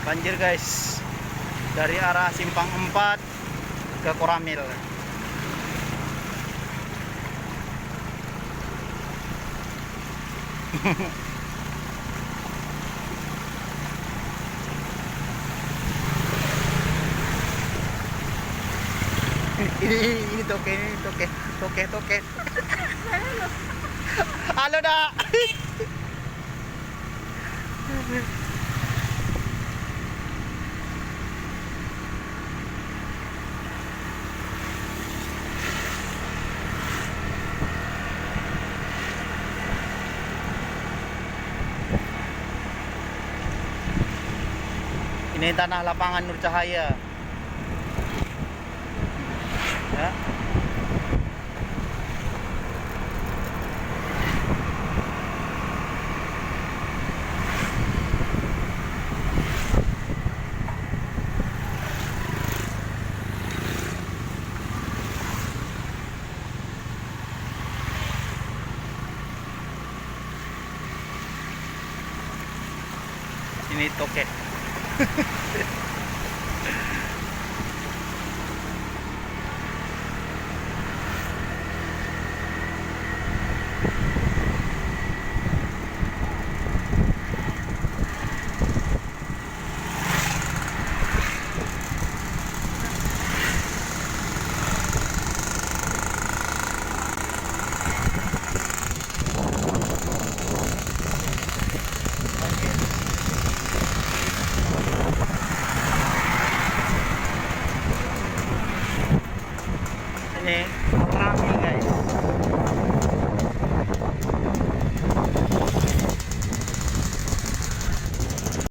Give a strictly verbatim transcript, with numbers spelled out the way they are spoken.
Banjir, guys, dari arah Simpang Empat ke Koramil. Ini, ini toke, ini toke, toke, toke. Halo, Dak. Ini tanah lapangan Nur Cahaya. Ya. Ini toke.